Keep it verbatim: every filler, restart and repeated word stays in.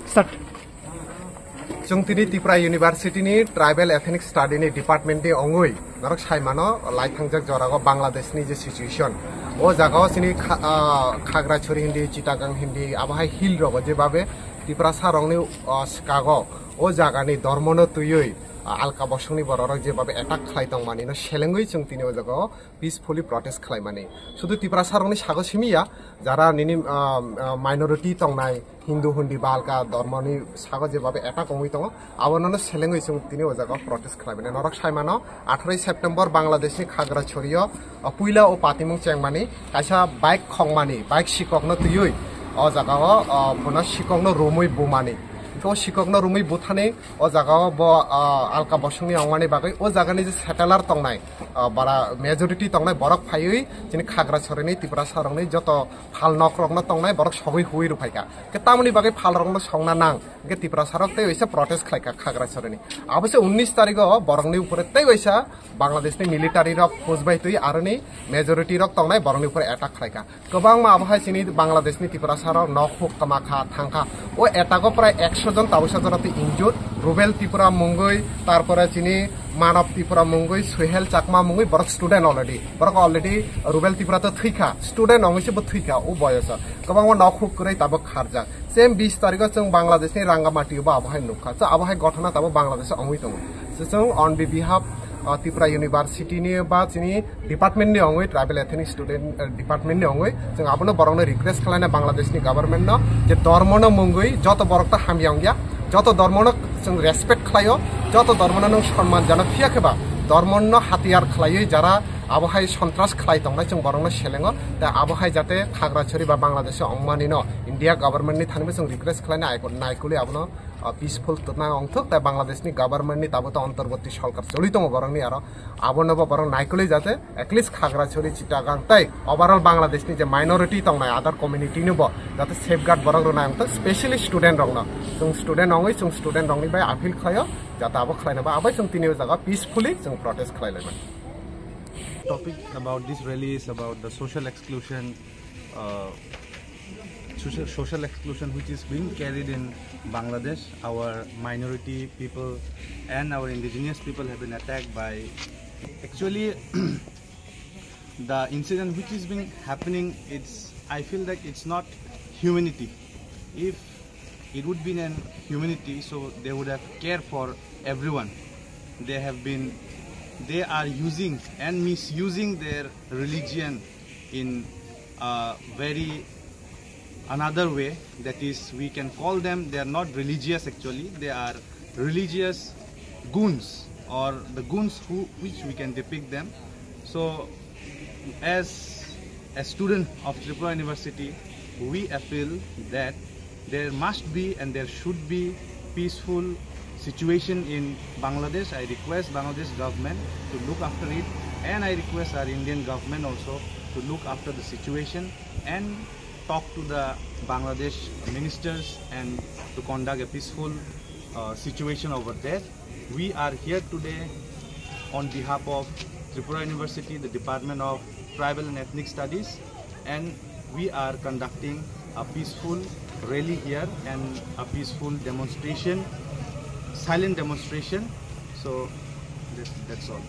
Start. Chwng tini Tripura University ni Tribal Ethnic Study ni department ni ongwi norok saimano laithangjak jorago Bangladesh ni je situation. O jagao chini kha-, ah, Khagrachari hindi, Chittagong hindi, abohai hill rogo jebabe Tiprasa rokni, ah, swkago o jagani dormono twiwi, ah, alka bosongni bororok jebabe attack khlai tongmani no selengwi chwng tini o jagao peacefully protest khlaimani. Sudu Tiprasa rokni sago simi ya, jara nini, ah, ah, minority tongnai, Hindu hundi ba alka dormoni sago jebabe attack wngwi tongo, abono selengwi chwng tini o jaga protest khlaimani. Norok saimano, atharoh September Bangladeshni Khagrachario, ah, puila o patimung chengmani, kaisa bike khongmani, bike sikokno twiwi o jagao, ah, bono sikokno romwi bumani. Hwnkhe o sikokno romwi buthani o jagao bo, ah, alka bosongni wngmani bagwi o jagani je settler tongnai, ah, bara majority tongnai borok phaiwi chini Khagracharini Tiprasa rokni joto phal nok rokno tongnai borok sogwi huwi rwphaikha. Hwnkhe tamoni bagwi phal rokno songna nang hwnkhe Tiprasa rok tei waisa protest khlaikha Khagracharini. Abo se unnish tarigo borokni upore tei waisa Bangladeshni military rok phus bai twi aroni majority rok tongnai borokni upore attack khlaikha. Kwbangma abohai chini Bangladeshni Tiprasa rok nok huk kwma kha, thang kha. O attack o prai ekso jon tabuksa jora twi injured. Rubel Tripura mungwi, tarpore chini Manav Tripura mungwi, Suhel Chakma mungwi, borok student already. Borok already Rubel Tripura to thwi kha, student wngwi se bo thwi kha o boyoso. Kwbangma nok huk kwrwi tabuk kharjak. Same bish tarikho chwng Bangladeshni Rangamati bo abohai nukha. So abohai gothona tabuk Bangladesh wngwi tongo. So chwng on behalf, uh, Tripura University ni ba chini department ni wngwi, Tribal Ethnic Student, uh, department ni wngwi chwng abono borokno request khlaina Bangladeshni government no je dormo no mungwi joto borok ta hamya wngya, joto dormo no chwng respect khlaio, joto dormo no nwng sonman janok phiya khe ba dormo no hatiyar khlaiwi jara abohai sontras khlai tongnai chwng borokno selengo, tei abohai jate Khagrachari ba Bangladesh o wngmani no India government ni thani bo chwng request khlaina aiko-, naikolwi abono, uh, peaceful twtna wngthok, tei Bangladesh ni government ni tabuk to antarborti sorkar choli tongo borokni aro, abono bo borok naikolwi jate at least Khagrachari, Chittagong tei overall Bangladesh ni je minority tongnai other community no bo jate safeguard borok rwnai wngthok, specially student rokno. Chwng student wngwi chwng student rokni bai appeal khlaio, jate abo khlaina ba abai chwng tini o jaga peacefully chwng protest khlai laimani. Topic about this rally is about the social exclusion, uh, social, social exclusion which is being carried in Bangladesh. Our minority people and our indigenous people have been attacked by, actually, the incident which is being happening, it's, I feel that it's not humanity. If it would be an humanity, so they would have care for everyone. They have been, they are using and misusing their religion in a very another way. That is, we can call them, they are not religious actually, they are religious goons, or the goons who, which we can depict them. So as a student of Tripura University, we appeal that there must be and there should be peaceful situation in Bangladesh. I request Bangladesh government to look after it, and I request our Indian government also to look after the situation and talk to the Bangladesh ministers and to conduct a peaceful, uh, situation over there. We are here today on behalf of Tripura University, the Department of Tribal and Ethnic Studies, and we are conducting a peaceful rally here and a peaceful demonstration, silent demonstration. So that, that's all.